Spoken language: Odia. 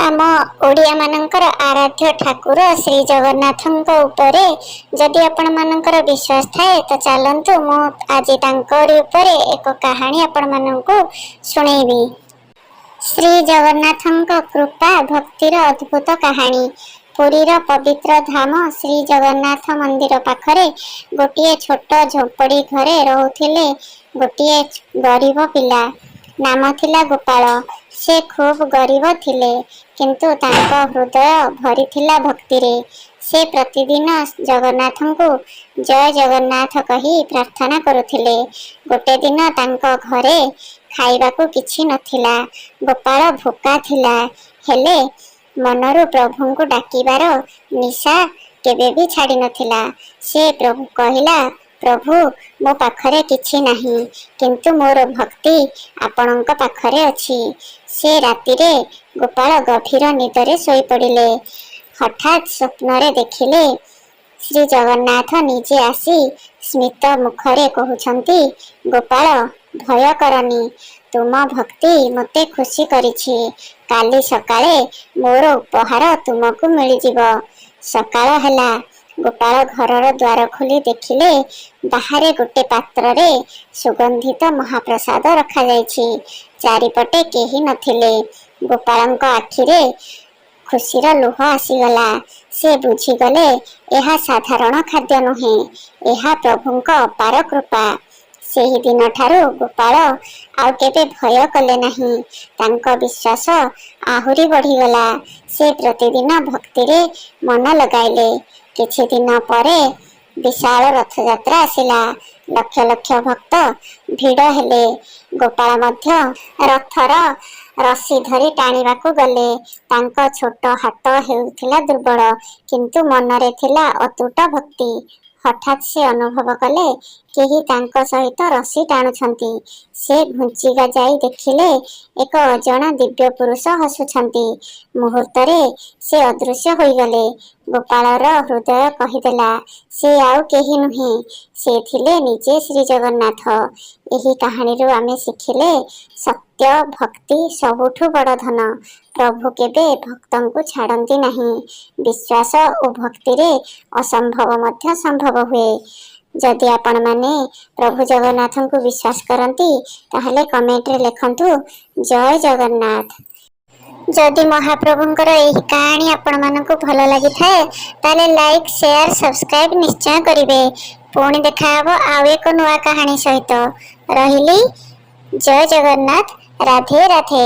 ଆମ ଓଡ଼ିଆମାନଙ୍କର ଆରାଧ୍ୟ ଠାକୁର ଶ୍ରୀ ଜଗନ୍ନାଥଙ୍କ ଉପରେ ଯଦି ଆପଣମାନଙ୍କର ବିଶ୍ୱାସ ଥାଏ, ତ ଚାଲନ୍ତୁ, ମୁଁ ଆଜି ତାଙ୍କରି ଉପରେ ଏକ କାହାଣୀ ଆପଣମାନଙ୍କୁ ଶୁଣେଇବି। ଶ୍ରୀ ଜଗନ୍ନାଥଙ୍କ କୃପା, ଭକ୍ତିର ଅଦ୍ଭୁତ କାହାଣୀ। ପୁରୀର ପବିତ୍ର ଧାମ ଶ୍ରୀ ଜଗନ୍ନାଥ ମନ୍ଦିର ପାଖରେ ଗୋଟିଏ ଛୋଟ ଝୋପଡ଼ି ଘରେ ରହୁଥିଲେ ଗୋଟିଏ ଗରିବ ପିଲା। ନାମ ଥିଲା ଗୋପାଳ। ସେ ଖୁବ୍ ଗରିବ ଥିଲେ, କିନ୍ତୁ ତାଙ୍କ ହୃଦୟ ଭରିଥିଲା ଭକ୍ତିରେ। ସେ ପ୍ରତିଦିନ ଜଗନ୍ନାଥଙ୍କୁ "ଜୟ ଜଗନ୍ନାଥ" କହି ପ୍ରାର୍ଥନା କରୁଥିଲେ। ଗୋଟେ ଦିନ ତାଙ୍କ ଘରେ ଖାଇବାକୁ କିଛି ନଥିଲା। ଗୋପାଳ ଭୋକା ଥିଲା, ହେଲେ ମନରୁ ପ୍ରଭୁଙ୍କୁ ଡାକିବାର ନିଶା କେବେ ବି ଛାଡ଼ିନଥିଲା। ସେ ପ୍ରଭୁ କହିଲା, "ପ୍ରଭୁ, ମୋ ପାଖରେ କିଛି ନାହିଁ, କିନ୍ତୁ ମୋର ଭକ୍ତି ଆପଣଙ୍କ ପାଖରେ ଅଛି।" ସେ ରାତିରେ ଗୋପାଳ ଗଭୀର ନିଦରେ ଶୋଇପଡ଼ିଲେ। ହଠାତ୍ ସ୍ୱପ୍ନରେ ଦେଖିଲେ, ଶ୍ରୀ ଜଗନ୍ନାଥ ନିଜେ ଆସି ସ୍ମିତ ମୁଖରେ କହୁଛନ୍ତି, "ଗୋପାଳ, ଭୟ କରନି। ତୁମ ଭକ୍ତି ମୋତେ ଖୁସି କରିଛି। କାଲି ସକାଳେ ମୋର ଉପହାର ତୁମକୁ ମିଳିଯିବ।" ସକାଳ ହେଲା। ଗୋପାଳ ଘରର ଦ୍ୱାର ଖୋଲି ଦେଖିଲେ, ବାହାରେ ଗୋଟେ ପାତ୍ରରେ ସୁଗନ୍ଧିତ ମହାପ୍ରସାଦ ରଖାଯାଇଛି। ଚାରିପଟେ କେହି ନଥିଲେ। ଗୋପାଳଙ୍କ ଆଖିରେ ଖୁସିର ଲୁହ ଆସିଗଲା। ସେ ବୁଝିଗଲେ, ଏହା ସାଧାରଣ ଖାଦ୍ୟ ନୁହେଁ, ଏହା ପ୍ରଭୁଙ୍କ ଅପାର କୃପା। ସେହି ଦିନଠାରୁ ଗୋପାଳ ଆଉ କେବେ ଭୟ କଲେ ନାହିଁ। ତାଙ୍କ ବିଶ୍ୱାସ ଆହୁରି ବଢ଼ିଗଲା। ସେ ପ୍ରତିଦିନ ଭକ୍ତିରେ ମନ ଲଗାଇଲେ। କିଛି ଦିନ ପରେ ବିଶାଳ ରଥଯାତ୍ରା ଆସିଲା। ଲକ୍ଷ ଲକ୍ଷ ଭକ୍ତ ଭିଡ଼ ହେଲେ। ଗୋପାଳ ମଧ୍ୟ ରଥର ରସି ଧରି ଟାଣିବାକୁ ଗଲେ। ତାଙ୍କ ଛୋଟ ହାତ ହେଉଥିଲା ଦୁର୍ବଳ, କିନ୍ତୁ ମନରେ ଥିଲା ଅତୁଟ ଭକ୍ତି। ହଠାତ୍ ସେ ଅନୁଭବ କଲେ, କେହି ତାଙ୍କ ସହିତ ରସି ଟାଣୁଛନ୍ତି। ସେ ଘୁଞ୍ଚି ଯାଇ ଦେଖିଲେ, ଏକ ଅଜଣା ଦିବ୍ୟ ପୁରୁଷ ହସୁଛନ୍ତି। ମୁହୂର୍ତ୍ତରେ ସେ ଅଦୃଶ୍ୟ ହୋଇଗଲେ। ଗୋପାଳର ହୃଦୟ କହିଦେଲା, ସେ ଆଉ କେହି ନୁହେଁ, ସେ ଥିଲେ ନିଜେ ଶ୍ରୀଜଗନ୍ନାଥ। ଏହି କାହାଣୀରୁ ଆମେ ଶିଖିଲେ, ସତ୍ୟ ଭକ୍ତି ସବୁଠୁ ବଡ଼ ଧନ। ପ୍ରଭୁ କେବେ ଭକ୍ତଙ୍କୁ ଛାଡ଼ନ୍ତି ନାହିଁ। ବିଶ୍ୱାସ ଓ ଭକ୍ତିରେ ଅସମ୍ଭବ ମଧ୍ୟ ସମ୍ଭବ ହୁଏ। ଯଦି ଆପଣମାନେ ପ୍ରଭୁ ଜଗନ୍ନାଥଙ୍କୁ ବିଶ୍ୱାସ କରନ୍ତି, ତାହେଲେ କମେଣ୍ଟରେ ଲେଖନ୍ତୁ "ଜୟ ଜଗନ୍ନାଥ"। ଯଦି ମହାପ୍ରଭୁଙ୍କର ଏହି କାହାଣୀ ଆପଣମାନଙ୍କୁ ଭଲ ଲାଗିଥାଏ, ତାହେଲେ ଲାଇକ୍, ସେୟାର, ସବସ୍କ୍ରାଇବ୍ ନିଶ୍ଚୟ କରିବେ। ପୁଣି ଦେଖାହେବ ଆଉ ଏକ ନୂଆ କାହାଣୀ ସହିତ। ରହିଲି, ଜୟ ଜଗନ୍ନାଥ, ରାଧେ ରାଧେ।